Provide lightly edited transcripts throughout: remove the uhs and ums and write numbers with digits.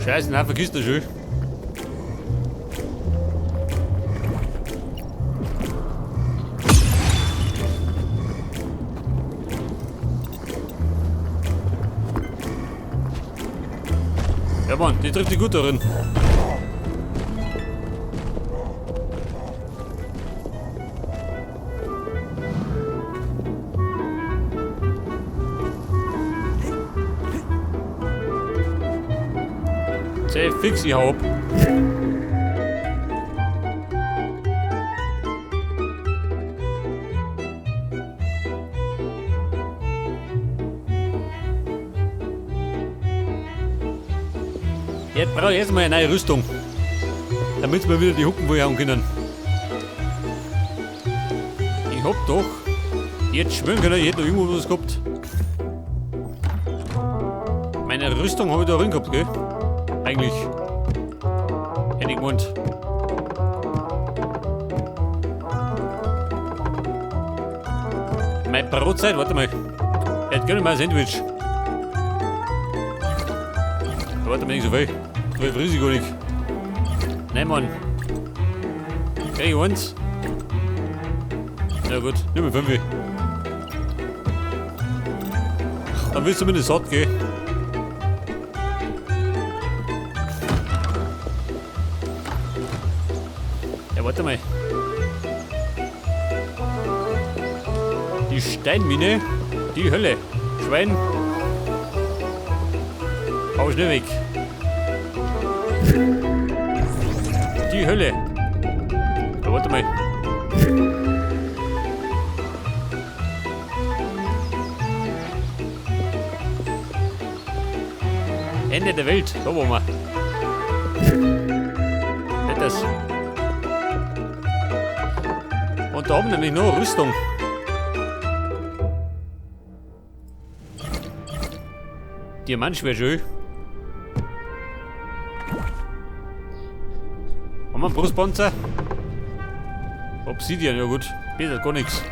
Scheiße, nein, vergiss das schon. Ja Mann, die trifft die gut darin. Zäh fix, ich hau ab. Jetzt brauche ich erstmal eine neue Rüstung. Damit wir wieder die Hucken vorhauen können. Ich hab doch jetzt schwören können, ich hätte noch irgendwo was gehabt. Meine Rüstung habe ich da drin gehabt, gell? Eigentlich. Hätte ich gemeint. Meine Brotzeit, warte mal. Ich hätte gerne mal ein Sandwich. Warte mal, nicht so viel. So viel Risiko nicht. Nein, Mann. Krieg ich eins? Na gut, nimm mir 5. Dann willst du zumindest satt, gell? Ja, warte mal. Die Steinmine, die Hölle. Schwein. Hau schnell weg. Die Hölle. Ja, warte mal. Ende der Welt. Da wollen wir. Das. Und da haben wir nämlich noch Rüstung. Diamantschwert schön. Haben wir einen Brustpanzer? Obsidian, ja gut. Besser gar nichts.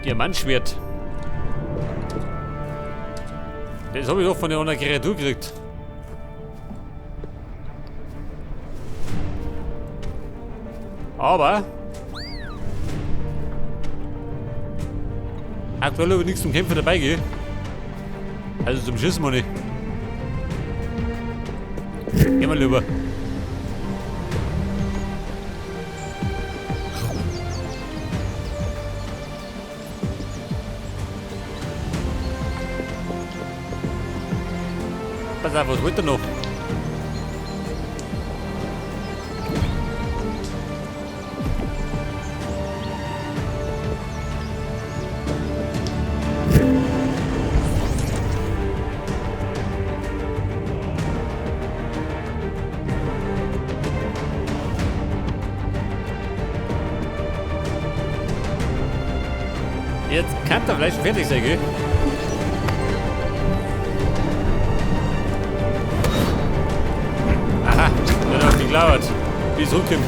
Diamantschwert. Das habe ich doch von der anderen Kreatur gekriegt. Aber aktuell habe ich nichts zum Kämpfen dabei, gell? Also zum Schießen meine ich. Gehen wir lieber. Pass auf, was wollt ihr noch? Jetzt kann der vielleicht fertig sein, gell? Aha, der hat geglaubt. Wie es zurückkommt.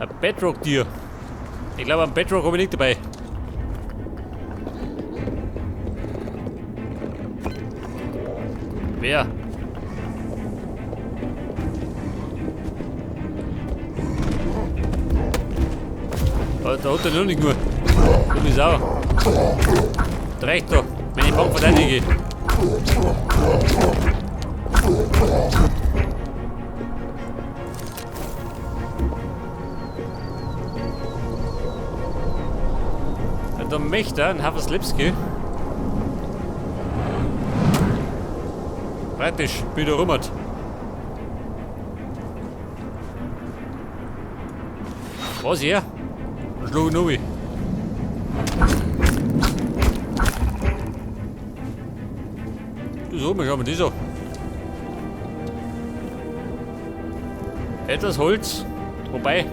Ein Bedrock-Tier. Ich glaube, am Bedrock habe ich nicht dabei. Wer? Da hat er noch nicht nur. Du bist auch. Das reicht doch. Meine Bank verteidige. Da möchte er einen Haferslipski. Praktisch, wie der rummert. Was hier? Dann schlug ich noch. So, mal schauen wir das an. Etwas Holz. Wobei,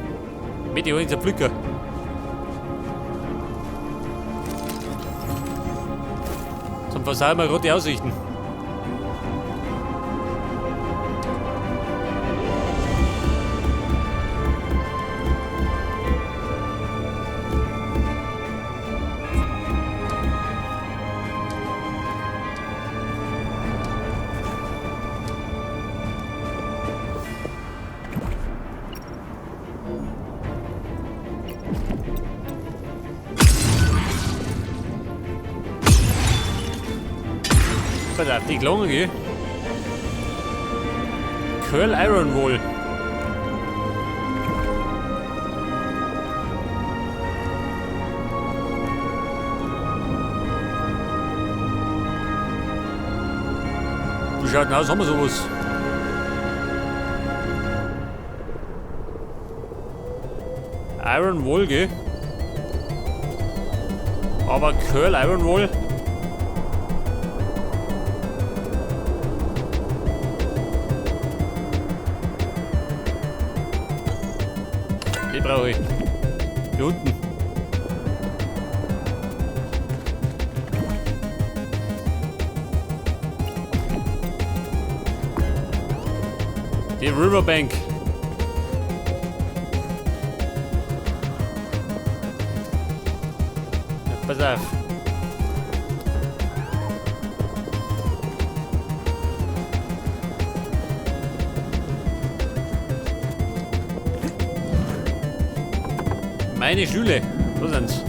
mit die zerpflücken. Zum Versauen wir gerade die Aussichten. Pass auf, die Klongen, gell? Curl Iron Wall. Wie schaut denn aus? Haben wir sowas? Iron Wall, gell? Aber Curl Iron Wall? Die brauche ich. Hier unten. Die Riverbank. Ja, pass auf. Meine Schüle, wo sind's?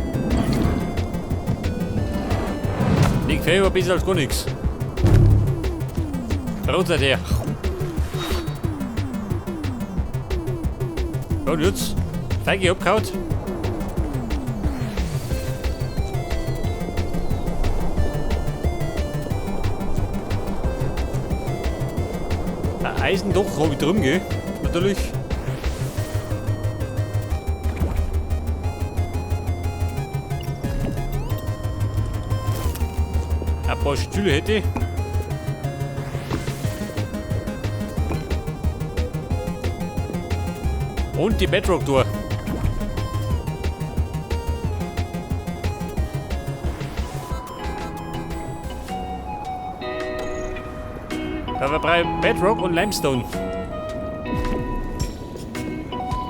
Nicht gefällt mir besser als gar nichts. Brotzeit her. Und jetzt? Feige abgehauen. Ein Eisendach hab ich drum, gell? Natürlich. Ein paar Stühle hätte ich. Und die Bedrock-Tour. Da war bei Bedrock und Limestone.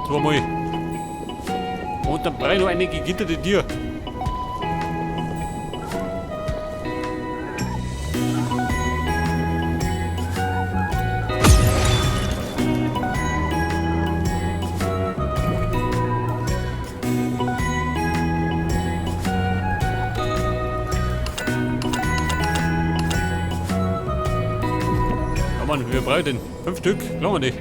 Zweimal. Und dann brauche ich noch eine gegitterte Tür. Mann, wir brauchen denn 5 Stück, glauben wir nicht.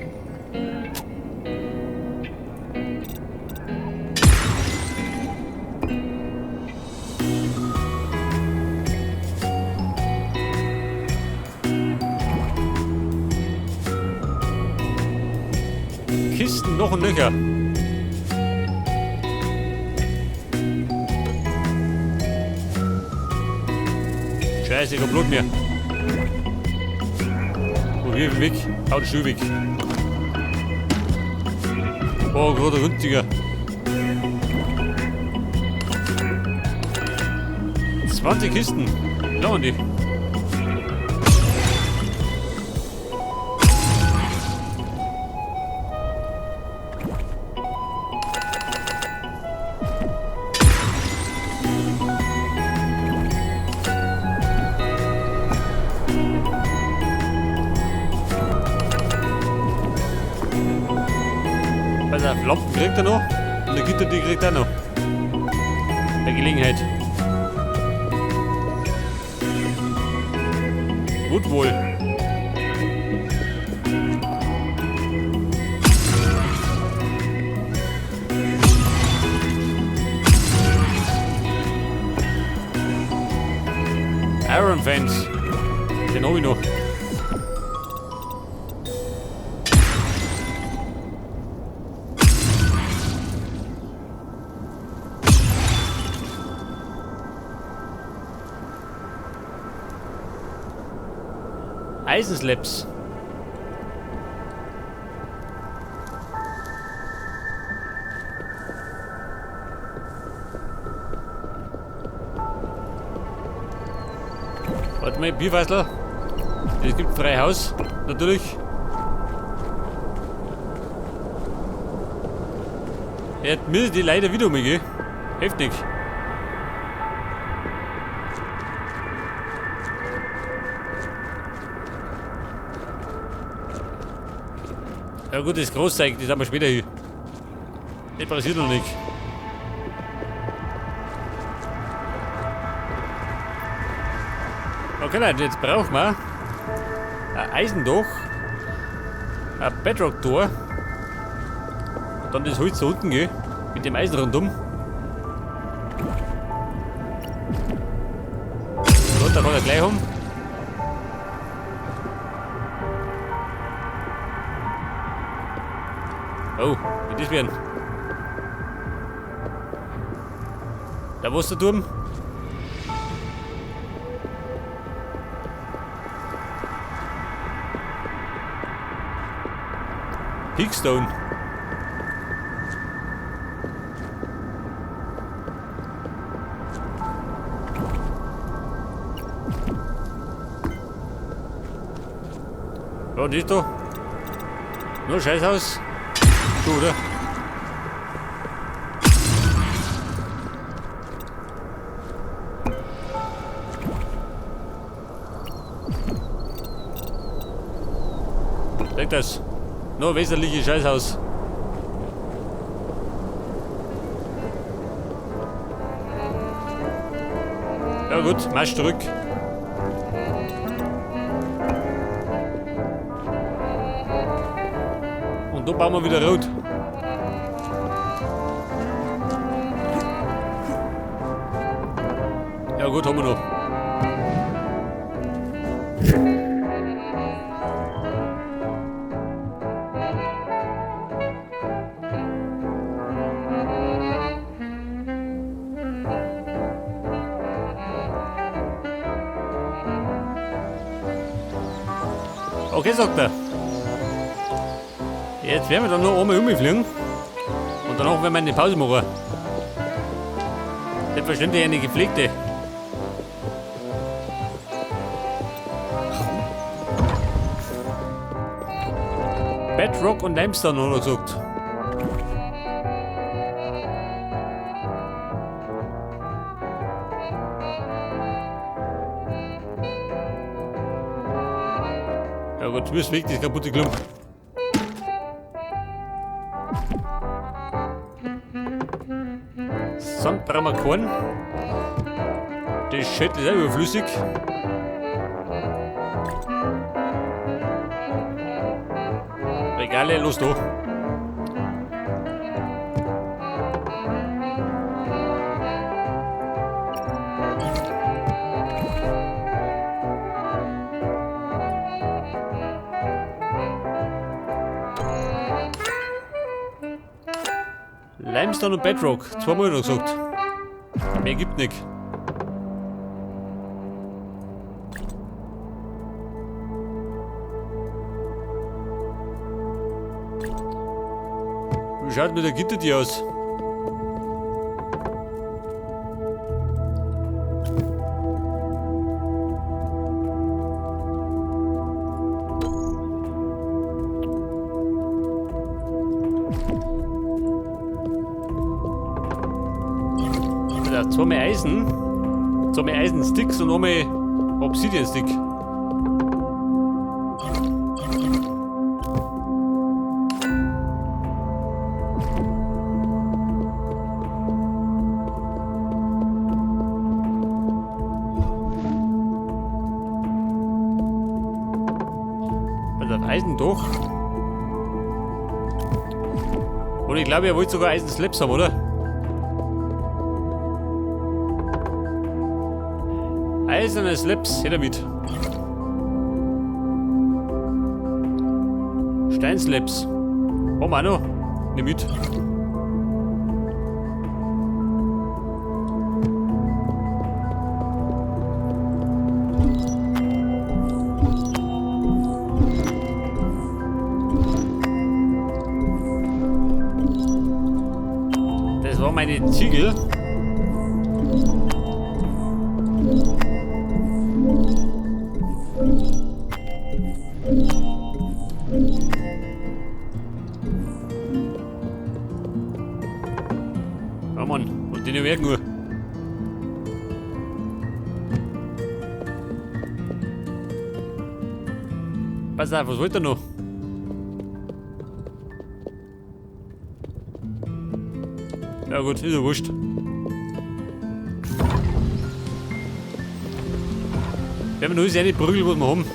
Kisten noch und nöcher. Scheiße, ich hab Blut mehr. Hier weg, hau den Schuh weg. Oh, gerade günstiger. 20 Kisten. Glauben die. Also Lampen kriegt er noch und eine Gitter, die kriegt er noch. Bei Gelegenheit. Gut wohl. Iron Fence. Den hab ich noch. Eisenslabs. Warte mal, Bierfassl. Es gibt Freihaus, natürlich. Jetzt müssen die leider wieder umgehen. Heftig. Ja gut, das Großzeug, das haben wir später hier. Das passiert noch nicht. Okay, Leute, jetzt brauchen wir ein Eisendach, ein Bedrock-Tor und dann das Holz da unten, gell, mit dem Eisen rundum. So, da kann er gleich um. Oh, wie das werden. Da wo ist der Turm? Peakstone. Ja, das da. Nur Scheißhaus. So, oder? Sag das. Nur wesentliche Scheißhaus. Ja gut, Marsch zurück. Und da bauen wir wieder rot. Ja gut, haben wir noch. Okay, sagt er. Jetzt werden wir dann noch einmal umfliegen. Und danach werden wir eine Pause machen. Selbstverständlich eine gepflegte. Bedrock und Limestone, hat er gesagt. Ja gut, du bist weg, das kaputte Klump. Sand brauchen wir keinen. Das Schädel ist auch überflüssig. Regale, los da. Limestone und Bedrock, zweimal noch gesagt. Mehr gibt nicht. Wie schaut mit der Gittertür aus? Zweimal Eisen, zweimal Eisensticks und einmal Obsidian-Stick. Also Eisen doch. Und ich glaube, ihr wollt sogar Eisenslabs haben, oder? Eiserne Slabs, her damit. Steinslabs. Haben wir auch noch. Nimm mit. Meine Ziegel. Ja Mann, und den Werk nur. Pass auf, was wollt ihr noch? Ja gut, ist ja wurscht. Wir haben nur eine Prügel, was wir haben.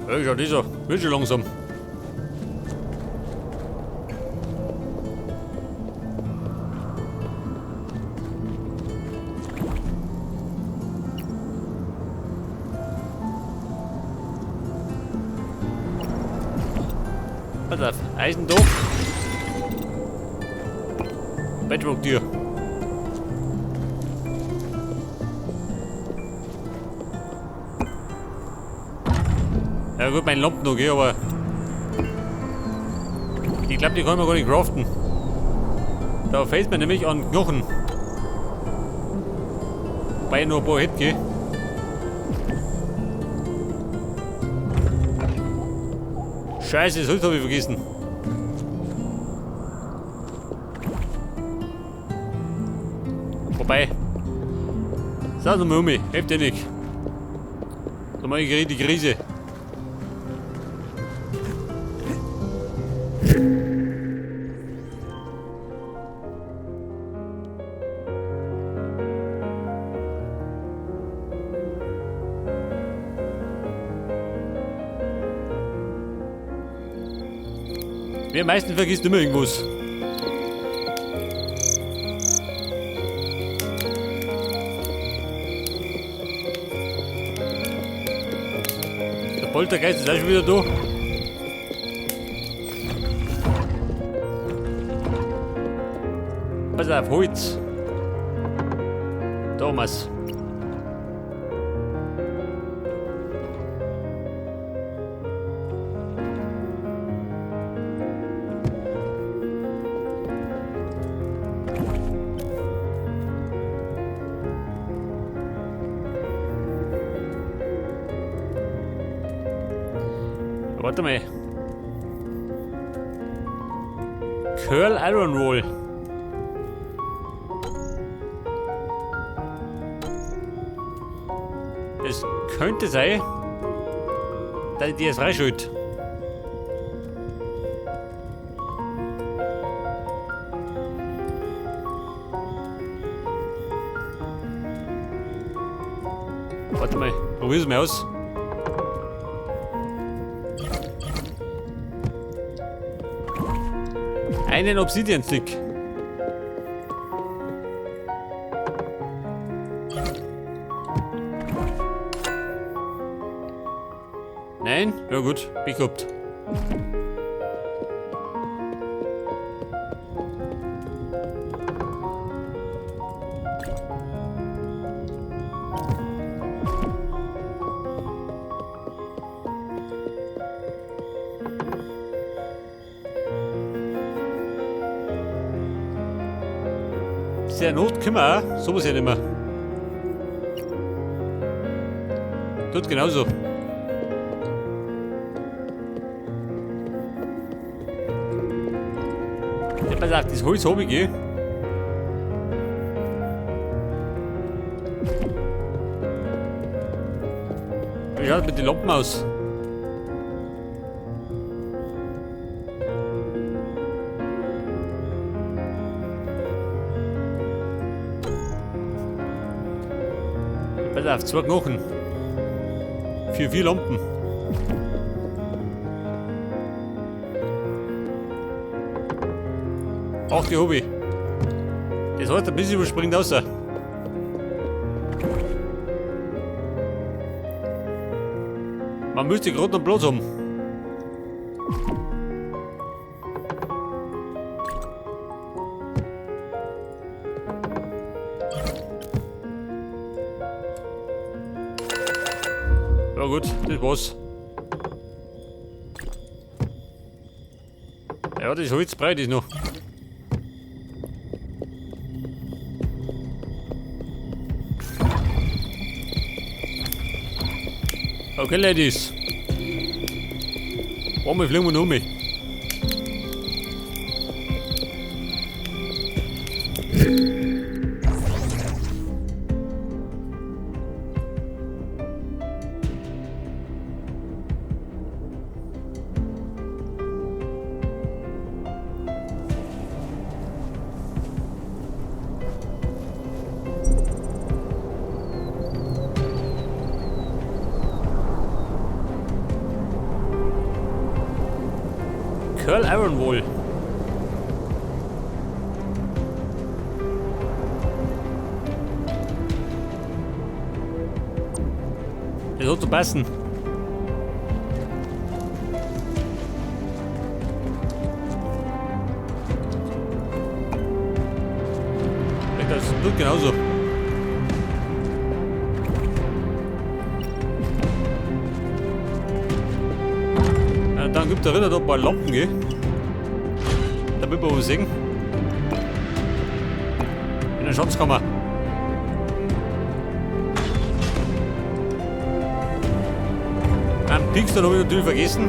Ja, schau, dieser wird schon langsam. Pass auf, Eisendach. Bedrock-Tür. Ja gut, mein Lampen noch, aber ich glaube, die kann man gar nicht craften. Da fällt mir nämlich an Knochen. Wobei ich noch ein paar hätte, gell? Scheiße, das Holz habe ich vergessen. Wobei. Sag nochmal um mich, hilft dir nicht. So mache ich die Krise. Wer meistens vergisst immer irgendwas. Der Poltergeist ist auch schon wieder da. Pass auf, Holz. Thomas. Warte mal. Curl Iron Roll. Es könnte sein, dass ich die jetzt freischalt. Warte mal, probier's mal aus. Einen Obsidian-Stick. Nein? Ja gut, Pech gehabt. Sehr Not können wir auch, sowas ja nicht mehr. Tut genauso. Ja, pass auf, das Holz hab ich, gell? Wie schaut mit den Lampen aus? Pass auf, 2 Knochen. Für 4 Lampen. Ach, die hab ich. Das heißt, ein bisschen überspringt raus. Man müsste gerade noch Platz haben. Ja gut, das war's. Ja, das Holz breit ist noch. Okay, Ladies. Einmal fliegen wir noch mit. Curl Iron Wall. Das hat zu passen. Das tut genauso. Ja, dann gibt es da ein paar Lampen, gell? Damit wir was sehen. In der Schatzkammer. Einen Pickstone habe ich natürlich vergessen.